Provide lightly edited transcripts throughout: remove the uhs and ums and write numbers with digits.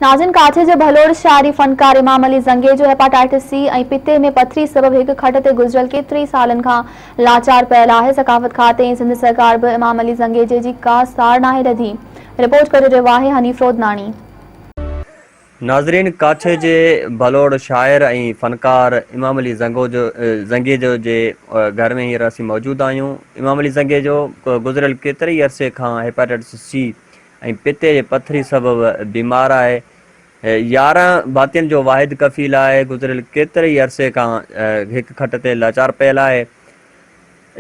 ناظرين ڪاڇي جي ڀلوڙ شاعري فنڪار امام علي زنگيجو هيپاٽائٽس سي ۽ پتي ۾ پٿري سبب هڪ کٽ تي گذريل ڪيتري سالن کان لاچار پيل آهي ثقافت کاتي ۽ سنڌ سرڪار به امام علي زنگيجي جي ڪا سار ناهي لڌي رپورٽ ڪري رهيو آهي حنيف رودناڻي. ناظرين ڪاڇي جي ڀلوڙ شاعر ۽ فنڪار امام علي زنگيجو جي گهر ۾ هينئر اسين موجود آهيون امام علي زنگيجو گذريل ڪيتري ئي عرصي کان هيپاٽائٽس سي ۽ پتي جي پٿري سبب بيمار آهي. 11 ڀاتين جو واحد ڪفيل آهي. گذريل ڪيتري ئي عرصي کان هڪ کٽ تي لاچار پيل آهي.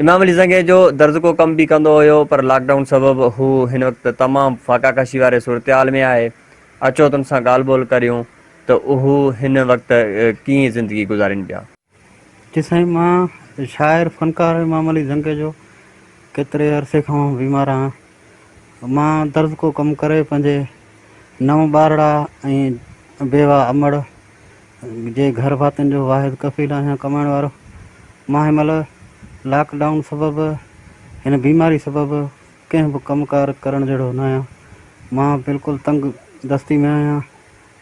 امام علي زنگيجو درزڪو ڪم به ڪندو هيو پر لاڪ ڊائون سبب هو هن وقت تمام فاقاڪشي واري صورتحال ۾ آهي. اچو ته ان سان ڳالهه ٻولهه ڪريون ته هو هن وقت ڪيئن زندگي گذارين پيا. جي سائين مان شاعر فنڪار امام علي زنگيجو ڪيتري عرصي کان بيمار آهيان. مان درزڪو ڪم ڪري پنهنجي نو ٻارڙا ۽ بيواهه امڙ جي گهر ڀاتين جو واحد ڪفيل آهيان ڪمائڻ وارو مان هن مهل لاڪ ڊائون سبب هن بيماري سبب ڪنهن به ڪم ڪار ڪرڻ جهڙو نه آهيان مان بلڪل تنگ دستي ۾ آهيان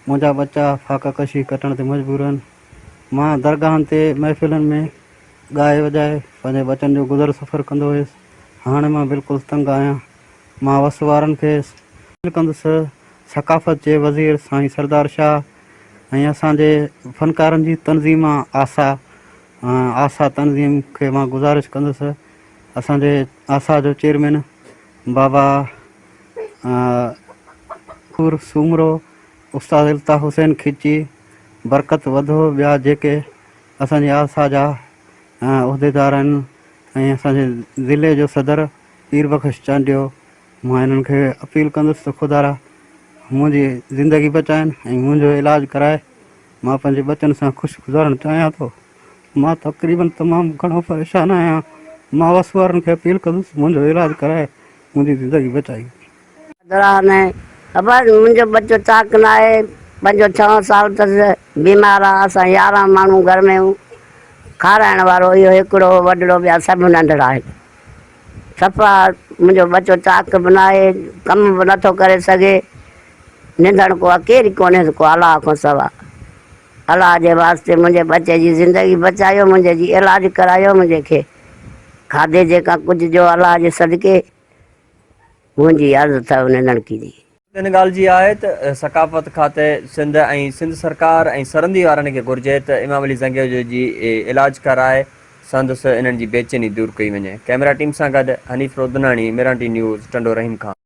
منهنجا ٻچا فاقه ڪشي ڪٽڻ تي مجبور آهن مان درگاهن تي محفلن ۾ ڳائي وڄائي پنهنجي ٻچن جو گذر سفر ڪندو هيس. هاڻي مان بلڪل تنگ آهيان. مان وس وارن کي اپيل ڪندس ثقافت جي وزير سائين سردار شاهه ۽ اسان جي فنڪارن جي تنظيم آسا آسا تنظيم کي مان گذارش ڪندس اسان جي آسا جو چيئرمين بابا غفور سومرو استاد الطاف حسين کيچي برڪت وڌو ٻيا جيڪي اسان جي آسا جا عهديدار آهن ۽ اسان جي ضلعي جو صدر پير بخش چانڊيو مان انهن کي اپيل ڪندس ته خدارا منهنجي زندگي بچائن ۽ منهنجو علاج ڪرائي مان پنهنجي ٻچن سان خوش گذارڻ چاهيان ٿو مان تقريبن تمام گهڻو پريشان آهيان مان وس وارن کي اپيل ڪندس منهنجو علاج ڪرائي منهنجي زندگي بچائي. دوران ابا منهنجو ٻچو چاڪ ناهي پنجون ڇهون سال اٿس بيمار آ اسان 11 ماڻهو گهر ۾ آهيون کارائڻ وارو اهو هڪڙو هو وڏڙو ٻيا سڀ ننڍڙا آهن صفا منهنجو ٻچو چاڪ به ناهي ڪم به نٿو ڪري سگهي نندڻ ڪو ڪير ئي ڪونهيس ڪو الله کان سوا الله جي واسطي منهنجي ٻچي جي زندگي بچايو منهنجي جي علاج ڪرايو منهنجي کي کاڌي جي کان ڪجهه جو الله جي صدقي منهنجي عرض اٿئو ننڍڻڪي جي. ان ڳالهه جي آهي ته ثقافت کاتي سنڌ ۽ سنڌ سرڪار ۽ سرندي وارن کي گهرجي ته امام علي زنگيجو جي علاج ڪرائي سندس انهن جي بيچيني دور ڪئي وڃي. ڪئميرا ٽيم سان گڏ حنيف رودناڻي، ميرانٽي نيوز، ٽنڊو رحيم خان.